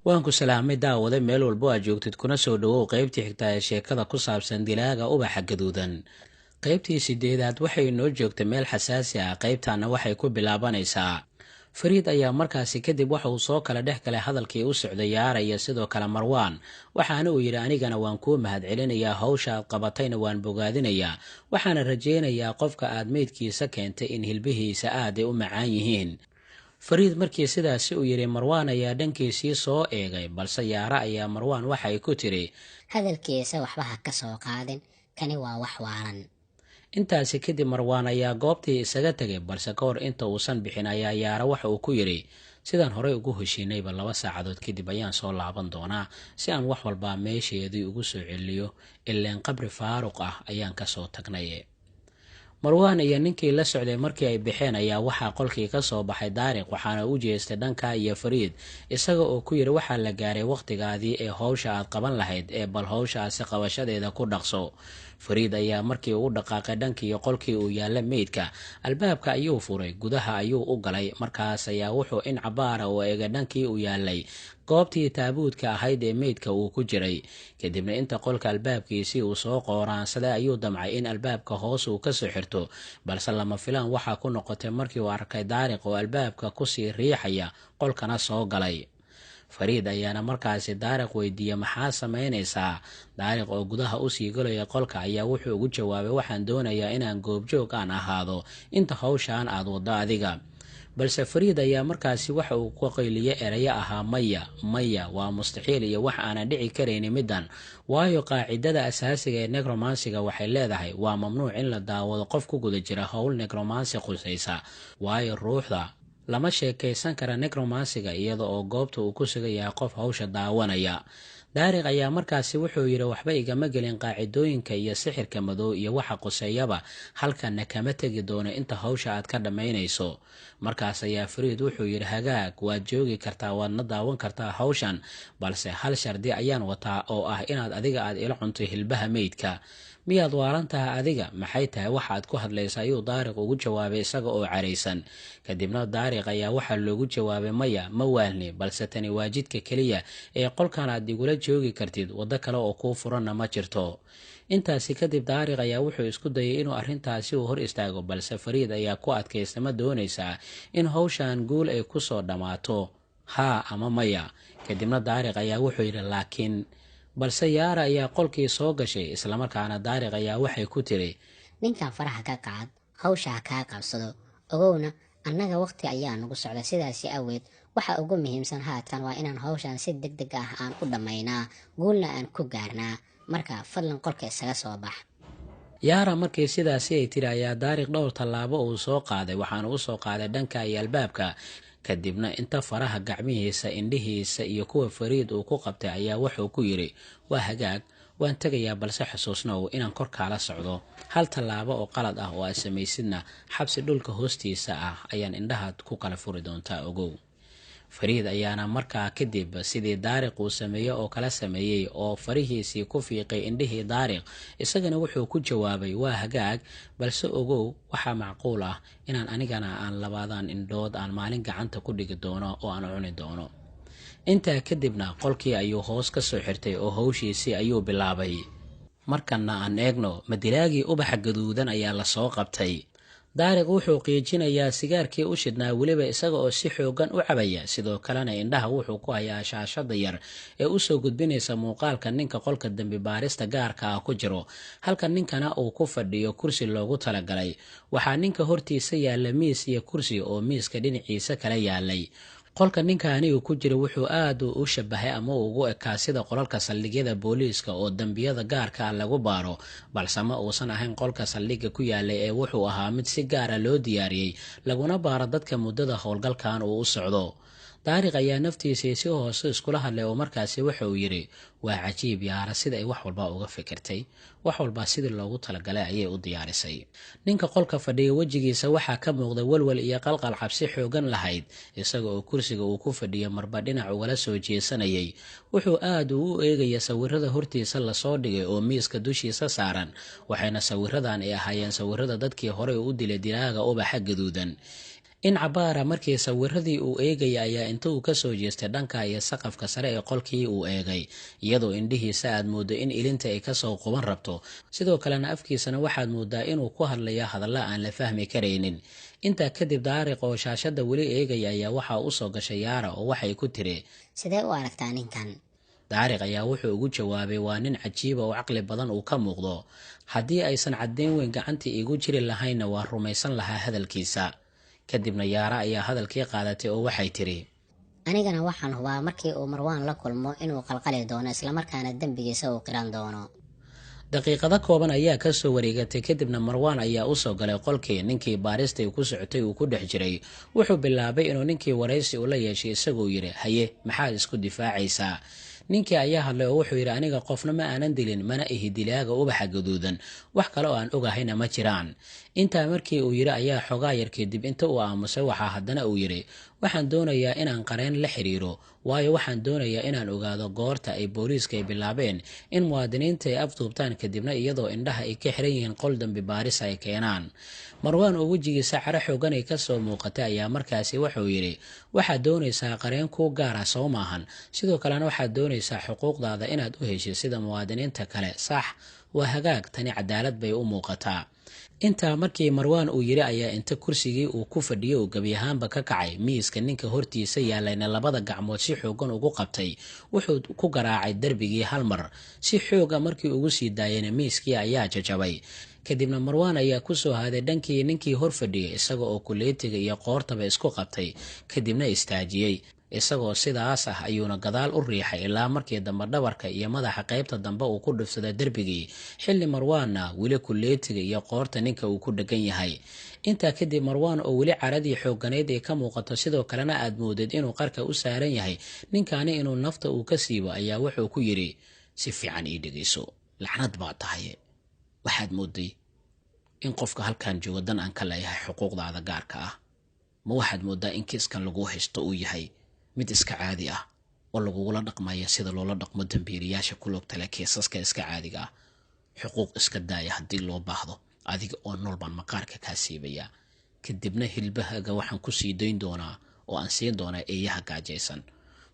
Waan ku salaamay, daawade, meel walbo aad joogtid, kuna soo dhowow qaybtii xigtaa ee sheekada ku saabsan dilaaga ubaxa gaduudan. Qaybtii sideedaad waxay inoo joogtay meel xasaasi ah. Qaybtaana waxay ku bilaabanaysaa Fariid ayaa markaasi kadib waxa uu soo kala dhex galay hadalkii u socday Yaara iyo sidoo kale Marwaan, waxaana uu yidhi: "Anigana waan kuu mahadcelinayaa, hawsha aad qabatayna waan bogaadinayaa, waxaana rajaynayaa qofka aad meydkiisa keentay in hilbihiisa aaday u macaan yihiin." Fariid markii sidaasi uu yidhi, Marwaan ayaa dhankiisii soo eegay, balse Yaara ayaa Marwaan waxay ku tiri: "Hadalkiisa waxba ha ka soo qaadin, kani waa wax waalan." Intaasi kadib Marwaan ayaa goobtii isaga tegay, balse ka hor inta uusan bixin ayaa Yaara waxa uu ku yidhi: "Sidaan horey ugu heshiinayba, 2 saacadood kadib ayaan soo laaban doonaa si aan wax walbaa meesheedii ugu soo celiyo, ileen qabri faaruq ah ayaan kasoo tagnay." Marwaan iyo ninkii la socday markii ay baxeen ayaa waxaa qolkii ka soo baxay Daariq, waxaana u jeestay dhanka iyo Fariid, isaga oo ku yidhi: "Waxaa la gaaray wakhtigaadii ee howsha aad qaban lahayd, ee bal howshaasi qabashadeeda ku dhaqso." Fariid ayaa markii uu dhaqaaqay dhankii qolkii uu yaalla meydka, albaabka ayuu furay, gudaha ayuu u galay. Markaas ayaa wuxuu in cabaara oo eegay dhankii uu yaalay goobtii taabuudka ahayd ee meydka uu ku jiray. Kadibna inta qolka albaabkiisii uu soo qooraansaday ayuu damcay in albaabka hoos uu kasoo xirto, balse lama filaan waxaa ku noqotay markii uu arkay Daariq oo albaabka kusii riixaya, qolkana soo galay. Fariid ayaana markaasi Daariq weydiiyey: "Maxaa samaynaysaa?" Daariq oo gudaha usii galaya qolka ayaa wuxuu ugu jawaabay: "Waxaan doonayaa inaan goobjoog aan ahaado inta hawshaan aad waddo adiga." Balse Fariid ayaa markaasi waxa uu ku qayliyey erayo ahaa: "Maya, maya, waa mustaxiil iyo wax aanan dhici karayni middan, waayo qaacidada asaasiga ee necromansiga waxay leedahay waa mamnuuc in la daawado qof ku guda jira howl necromansi qusaysa, waayo ruuxda lama sheekaysan kara necromansiga iyada oo goobta uu ku sugan yahay qof hawsha daawanaya." Daariq ayaa markaasi wuxuu yidhi: "Waxba igama gelin qaacidooyinka iyo sixirka madow iyo waxa quseeyaba, halkanna kama tegi doono inta hawsha aad ka dhammaynayso." Markaas ayaa Fariid wuxuu yidhi: "Hagaag, waad joogi kartaa, waadna daawan kartaa hawshan, balse hal shardi ayaan wataa oo ah inaad adiga aad ila cunto hilbaha meydka." "Miyaad waalan tahay adiga? Maxay tahay waxaad ku hadlaysa?" ayuu Daariq ugu jawaabay isaga oo caraysan. Kadibna Daariq ayaa waxaa loogu jawaabay: "Maya, ma waalni, balse tani waa jidka keliya ee qolkan aad igula joogi kartid, waddo kale oo kuu furanna ma jirto." Intaasi kadib Daariq ayaa wuxuu isku dayay inuu arrintaasi uu hor istaago, balse Fariid ayaa ku adkaysta: "Ma doonaysaa in hawshan guul ay kusoo dhammaato, haa ama maya?" Kadibna Daariq ayaa wuxuu yidhi: "Laakiin..." Balse Yaara ayaa qolkii soo gashay, islamarkaana Daariq ayaa waxay ku tiri: "Ninkan faraha ka qaad, hawsha ha kaa qabsado, ogowna annaga waqti ayaa nagu socda. Sidaasi awgeed waxa ugu muhiimsan haatan waa inaan hawshan si deg deg ah aan u dhammaynaa, guulna aan ku gaarnaa. Marka fadlan qolka isaga soo bax." Yaara markii sidaasi ay tiri ayaa Daariq dhowr tallaabo uu soo qaaday, waxaana u soo qaaday dhanka iyo albaabka. Kadibna inta faraha gacmihiisa, indhihiisa iyo kuwa Fariid uu ku qabtay ayaa wuxuu ku yidhi: "Waa hagaag, waan tegayaa, balse xusuusnow inaan kor kaala socdo. Hal tallaabo oo qalad ah oo aad samaysidna, xabsi dhulka hoostiisa ah ayaan indhahaad ku kala furi doontaa, ogow." Fariid ayaana markaa kadib sidii Daariq uu sameeyey oo kala sameeyey oo farihiisii ku fiiqay indhihii Daariq, isagana wuxuu ku jawaabay: "Waa hagaag, balse ogow waxaa macquul ah inaan anigana aan labadan indhood aan maalin gacanta ku dhigi doono oo aan cuni doono." Intaa kadibna qolkii ayuu hoos ka soo xirtay oo hawshiisii ayuu bilaabay. Markanna aan eegno, madilaagii ubaxa gaduudan ayaa lasoo qabtay. Daariq wuxuu qiijinayaa sigaarkii u shidhnaa, weliba isaga oo si xoogan u cabaya. Sidoo kalena indhaha wuxuu ku hayaa shaashada yar ee usoo gudbinaysa muuqaalka ninka qolka dembi baarista gaarka ah ku jiro, halka ninkana uu ku fadhiyo kursi loogu talagalay. Waxaa ninka hortiisa yaalla miis iyo kursi oo miiska dhinaciisa kala yaalay. Qolka ninkaani uu ku jira wuxuu aad u shabahay ama ugu ekaa sida qolalka saldhigyada booliiska oo dembiyada gaarka ah lagu baaro, balse ma uusan ahayn qolka saldhigga ku yaalay ee wuxuu ahaa mid si gaara loo diyaariyey, laguna baaro dadka muddada howlgalkan uu u socdo. Daariq ayaa naftiisii si hoose iskula hadlay oo markaasi waxa uu yidhi: "Waa cajiib Yaara sida ay wax walba uga fikirtay, wax walba sidii loogu talagalay ayay u diyaarisay." Ninka qolka fadhiya wejigiisa waxaa ka muuqda walwal iyo qalqal cabsi xoogan lahayd, isaga oo kursiga uu ku fadhiyo marba dhinac ugala soo jeesanayay. Wuxuu aad uu u eegaya sawirada hortiisa lasoo dhigay oo miiska dushiisa saaran, waxayna sawiradan ay ahaayeen sawirada dadkii horey u dilay dilaaga ubaxa gaduudan. In cabaara markii sawiradii uu eegaya ayaa inta uu kasoo jeestay dhanka iyo saqafka sare ee qolkii uu eegay, iyadoo indhihiisa aad moodo in ilinta ay kasoo quban rabto. Sidoo kalena afkiisana waxaad moodaa inuu ku hadlaya hadalla aan la fahmi karaynin. Intaa kadib Daariq oo shaashada weli eegaya ayaa waxaa usoo gashay Yaara oo waxay ku tiri, Sidee u aragtaa ninkan? Daariq ayaa wuxuu ugu jawaabay, waa nin cajiiba oo caqli badan uu ka muuqdo. Haddii aysan caddeyn weyn gacanta iigu jiri lahaynna waa rumaysan lahaa hadalkiisa. Kadibna Yaara ayaa hadalkii qaadatay oo waxay tiri, Anigana waxaan hubaa markii uu Marwaan la kulmo inuu qalqali doono, islamarkaana dembigiisa uu qiran doono. Daqiiqado kooban ayaa kasoo wareegatay, kadibna Marwaan ayaa usoo galay qolkii ninkii baaristay ku socotay uu ku dhex jiray. Wuxuu bilaabay inuu ninkii waraysi ula yeeshay, isagoo yidhi, haye, maxaad isku difaacaysaa? Ninkii ayaa hadlay oo wuxuu yidhi, aniga qofna ma aanan dilin, mana ihi dilaaga ubaxa gaduudan, wax kale oo aan ogahayna ma jiraan. Intaa markii uu yidhi ayaa xogaa yar kadib inta uu aamusay waxaa haddana uu yidhi, waxaan doonayaa inaan qareen la xiriiro, waayo waxaan doonayaa inaan ogaado goorta ay booliiska ay bilaabeen in muwaadiniinta ay afduubtaan, kadibna iyadoo indhaha ay ka xiran yihiin qol dambi baaris ay keenaan. Marwaan oo wejigiisa caro xoogan ay kasoo muuqatay ayaa markaasi wuxuu yidhi, waxaad doonaysaa qareen kuu gaara, soo maahan? Sidoo kalena waxaad doonaysaa xuquuqdaada inaad u heshid sida muwaadiniinta kale, sax? Waa hagaag, tani cadaalad bay u muuqataa. Intaa markii Marwaan uu yidhi ayaa inta kursigii uu ku fadhiyay uu gebi ahaanba ka kacay, miiska ninka hortiisa yaalayna labada gacmood si xoogan ugu qabtay. Wuxuu ku garaacay darbigii hal mar si xooga, markii ugu sii daayayna miiskii ayaa jajabay. Kadibna Marwaan ayaa kusoo haaday dhankii ninkii hor fadhiyay, isaga oo kuleetiga iyo qoortaba isku qabtay, kadibna istaajiyey. Isagoo sidaas ah ayuuna gadaal u riixay ilaa markii dambe dhabarka iyo madaxa qaybta dambe uu ku dhufsaday darbigii, xilli Marwaanna weli kuleetiga iyo qoorta ninka uu ku dhegan yahay. Intaa kadib Marwaan oo weli caradii xooganeyd ay ka muuqato, sidoo kalena aad moodid inuu qarka u saaran yahay ninkaani inuu nafta uu ka siibo, ayaa wuxuu ku yidhi, si fiican ii dhegeyso, lacnad baa tahay. Waxaad mooday in qofka halkan jooga dan aan ka leeyahay xuquuqdaada gaarka ah? Ma waxaad moodaa in kiiskan lagu haysto uu yahay mid iska caadi ah oo lagugula dhaqmaya sida loola dhaqmo dambiilayaasha ku lugta leh kiisaska iska caadiga ah? Xuquuq iska daaya, haddii loo baahdo adiga oo nool baan maqaarka kaa siibayaa, kadibna hilbahaaga waxaan ku sii dayn doonaa oo aan siin doonaa eeyaha gaajaysan.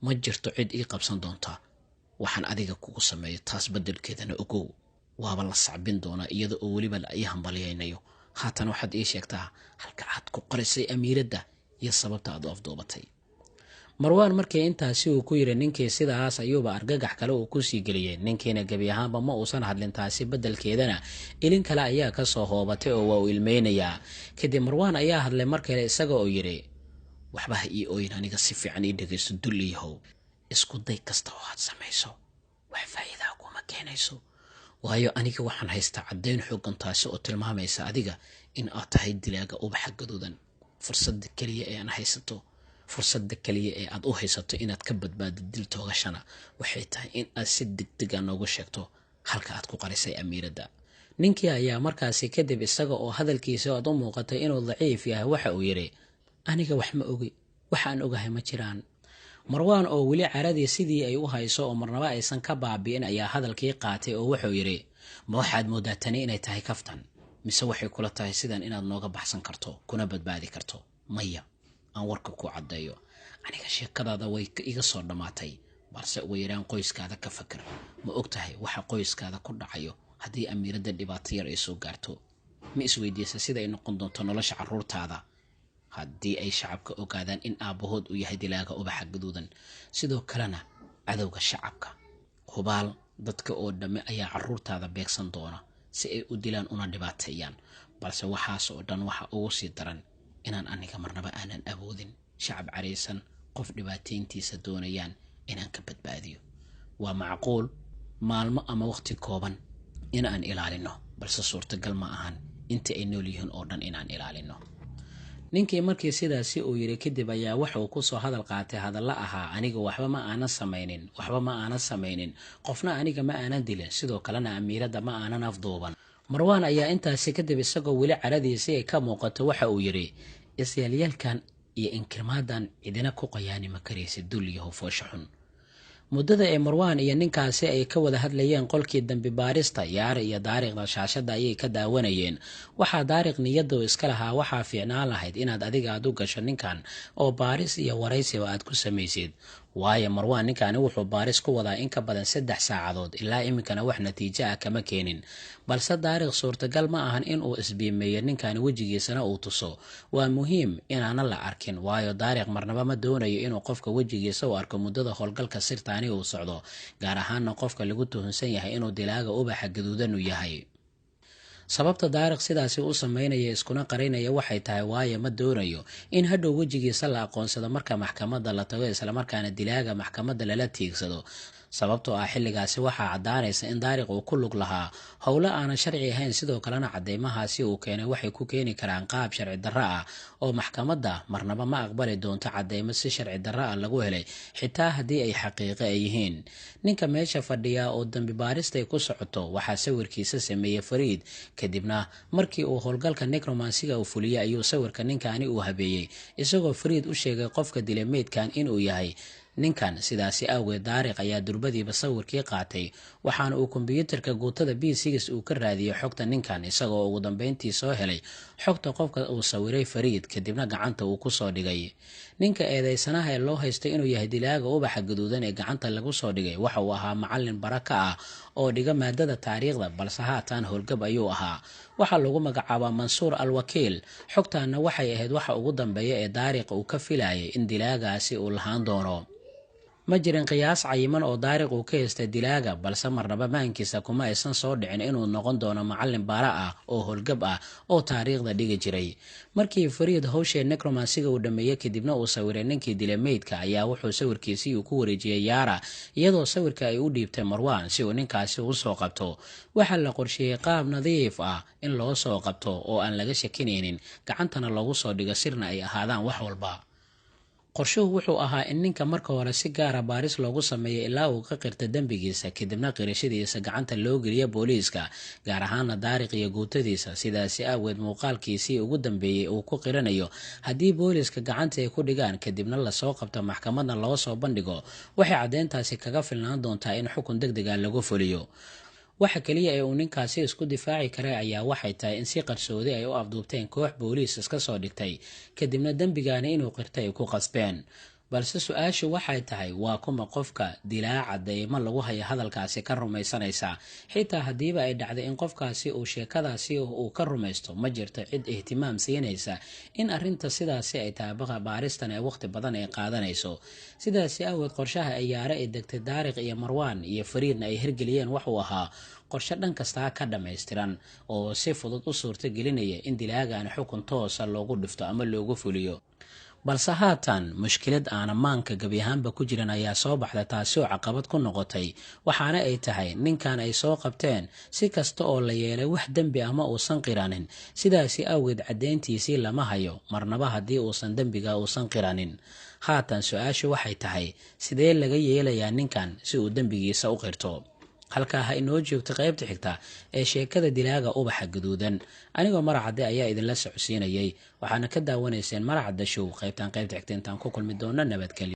Ma jirto cid ii qabsan doonta waxaan adiga kugu sameeyo, taas beddelkeedana ogow, waaba la sacbin doonaa iyada oo weliba la ii hambalyaynayo. Haatan waxaad ii sheegtaa halka aad ku qarisay amiiradda iyo sababta aad u afduubatay. Marwaan markii intaasi uu ku yidhi ninkii sidaas ayuuba argagax kale uu kusii geliyey. Ninkiina gebi ahaanba ma uusan hadlin, taasi beddelkeedana ilin kale ayaa kasoo hoobatay oo waa uu ilmeynayaa. Kadib Marwaan ayaa hadlay mar kale, isaga oo yidhi, waxba ha ii ooyin, aniga si fiican ii dhegaysto, dulliyahow. Isku day kasta oo aad samayso wax faa'iidaa kuma keenayso, waayo aniga waxaan haystaa caddayn xoogan, taasi oo tilmaamaysa adiga in aad tahay dilaaga ubaxa gaduudan. Fursadda keliya ee aan haysato, fursadda keliya ee aad u haysato inaad ka badbaadid dil toogashana waxay tahay in aad si degdeg a noogu sheegto halka aad ku qarisay amiiradda. Ninkii ayaa markaasi kadib isaga oo hadalkiisa aad u muuqatay inuu daciif yahay waxa uu yidhi, aniga wax ma ogi, wax aan ogahay ma jiraan. Marwaan oo weli caradii sidii ay u hayso oo marnaba aysan ka baabi'in ayaa hadalkii qaatay oo wuxuu yidhi, ma waxaad moodaa tani inay tahay kaftan, mise waxay kula tahay sidan inaad nooga baxsan karto kuna badbaadi karto? Maya, aan warka ku caddeeyo, aniga sheekadaada way iga soo dhammaatay, balse ugu yaraan qoyskaada ka fakar. Ma og tahay waxa qoyskaada ku dhacayo haddii amiiradda dhibaato yar ay soo gaarto? Ma isweydiisa sida ay noqon doonto nolosha carruurtaada haddii ay shacabka ogaadaan in aabbahood uu yahay dilaaga ubaxa gaduudan, sidoo kalena cadowga shacabka? Hubaal dadka oo dhamme ayaa carruurtaada beegsan doona si ay u dilaan una dhibaateeyaan. Balse waxaas oo dhan waxa ugu sii daran inaan aniga marnaba aanan awoodin shacab caraysan qof dhibaateyntiisa doonayaan inaan ka badbaadiyo. Waa macquul maalmo ama waqti kooban in aan ilaalino, balse suurtagal ma ahan inta ay nool yihiin oo dhan inaan ilaalino. Ninkii markii sidaasi uu yidhi kadib ayaa wuxuu kusoo hadal qaatay hadallo ahaa, aniga waxba ma aanan samaynin, waxba ma aanan samaynin, qofna aniga ma aanan dilin, sidoo kalena amiiradda ma aanan afduuban. Marwaan ayaa intaasi kadib isagoo weli caradiisii ay ka muuqato waxa uu yidhi, isyaalyaalkan iyo inkirmaadan cidina ku qayaani ma karaysid, dul iyo foosha xun. Muddada ee Marwaan iyo ninkaasi ay ka wada hadlayeen qolkii dambi baarista, Yaara iyo Daariqna shaashadda ayay ka daawanayeen. Waxaa Daariq niyaddu iska lahaa, waxaa fiicnaan lahayd inaad adiga aad u gasho ninkan oo baaris iyo waraysiba aad ku samaysid, waayo Marwaan ninkaani wuxuu baaris ku wadaa in ka badan 3 saacadood, ilaa iminkana wax natiijo ah kama keenin. Balse Daariq suurtagal ma ahan in uu isbiimeeyo ninkaani, wejigiisana uu tuso. Waa muhiim inaana la arkin, waayo Daariq marnaba ma doonayo inuu qofka wejigiisa u arko muddada howlgalka sirtaani uu socdo, gaar ahaana qofka lagu tuhunsan yahay inuu dilaaga ubaxa gaduudan u yahay. Sababta Daariq sidaasi u sameynaya iskuna qarinaya waxay tahay, waayo ma doonayo in hadhow wejigiisa la aqoonsado marka maxkamadda la tago, islamarkaana dilaaga maxkamadda lala tiigsado, sababtoo ah xilligaasi waxaa caddaanaysa in Daariq uu ku lug lahaa howlo aanan sharci ahayn. Sidoo kalena cadeymahaasi uu keenay waxay ku keeni karaan qaab sharci darro ah, oo maxkamadda marnaba ma aqbali doonto cadeymo si sharci darro ah lagu helay, xitaa haddii ay xaqiiqo ay yihiin. Ninka meesha fadhiya oo dambi baarista ay ku socoto waxaa sawirkiisa sameeyey Fariid. Kadibna markii uu howlgalka necromansiga uu fuliyey ayuu sawirka ninkaani uu habeeyey, isagoo Fariid u sheegay qofka dilay meydkan inuu yahay ninkan. Sidaasi awgeed Daariq ayaa durbadiiba sawirkii qaatay, waxaana uu kombiyuutarka guutada B6 uu ka raadiyey xogta ninkan, isagoo ugu dambeyntii soo helay xogta qofka uu sawiray Fariid, kadibna gacanta uu kusoo dhigay. Ninka eedeysanaha ee loo haystay inuu yahay dilaaga ubaxa gaduudan ee gacanta lagu soo dhigay waxa uu ahaa macalin baraka ah oo dhiga maadada taariikhda, balse haatan howlgab ayuu ahaa. Waxaa lagu magacaabaa Mansuur Al Wakiil. Xogtaana waxay ahayd waxa ugu dambeeya ee Daariq uu ka filayay in dilaagaasi uu lahaan doono. Ma jirin qiyaas cayiman oo Daariq uu ka haystay dilaaga, balse marnaba maankiisa kuma aysan soo dhicin inuu noqon doono macalin baara ah oo howlgab ah oo taariikhda dhigi jiray. Markii Fariid howshee necromansiga uu dhameeyey, kadibna uu sawiray ninkii dilay meydka, ayaa wuxuu sawirkiisii uu ku wareejiyey Yaara, iyadoo sawirka ay u dhiibtay Marwaan si uu ninkaasi u soo qabto. Waxaa la qorsheeyey qaab nadiif ah in loo soo qabto oo aan laga shakinaynin, gacantana loogu soo dhigo, sirna ay ahaadaan wax walba. Qorshuhu wuxuu ahaa in ninka marka hore si gaara baaris loogu sameeyo ilaa uu ka qirta dembigiisa, kadibna qirashadiisa gacanta loo geliya booliiska, gaar ahaana Daariq iyo guutadiisa. Sidaasi awgeed muuqaalkiisii ugu dambeeyey uu ku qiranayo haddii booliiska gacanta ay ku dhigaan, kadibna lasoo qabto maxkamadna loo soo bandhigo, waxay caddeyntaasi kaga filnaan doontaa in xukun deg dega lagu fuliyo. Waxa kaliya ee uu ninkaasi isku difaaci karay ayaa waxay tahay in si qarsoodi ay u afduubteen koox booliis iska soo dhigtay, kadibna dembigaani inuu qirtay ay ku qasbeen. Balse su-aashu waxay tahay, waa kuma qofka dilaa cadeymo lagu hayo hadalkaasi ka rumaysanaysa? Xitaa haddiiba ay dhacday in qofkaasi uu sheekadaasi uu ka rumaysto, ma jirto cid ihtimaam siinaysa in arrinta sidaasi ay tahay, baaristan ee waqti badan ay qaadanayso. Sidaasi awgeed qorshaha ay Yaare ay degtay, Daariq iyo Marwaan iyo Fariidna ay hirgeliyeen, waxuu ahaa qorshe dhan kastaa ka dhammaystiran oo si fudud u suurta gelinaya in dilaagan xukun toosa loogu dhifto ama loogu fuliyo. Balse haatan mushkilad aana maanka gebi ahaanba ku jiran ayaa soo baxday, taasi oo caqabad ku noqotay. Waxaana ay tahay ninkan ay soo qabteen si kasta oo la yeelay wax dembi ah ma uusan qiranin, sidaasi awgeed caddeyntiisii lama hayo marnaba haddii uusan dembiga uusan qiranin. Haatan su-aashu waxay tahay, sidee laga yeelayaa ninkan si uu dembigiisa u qirto? Halkaa ha inoo joogto qaybta xigta ee sheekada dilaaga ubaxa gaduudan. Anigoo Maracadde ayaa idinla socodsiinayay, waxaana ka daawanayseen Maracadda Show. Qaybtan qaybta xigta intaan ku kulmi doono, nabadgelyo.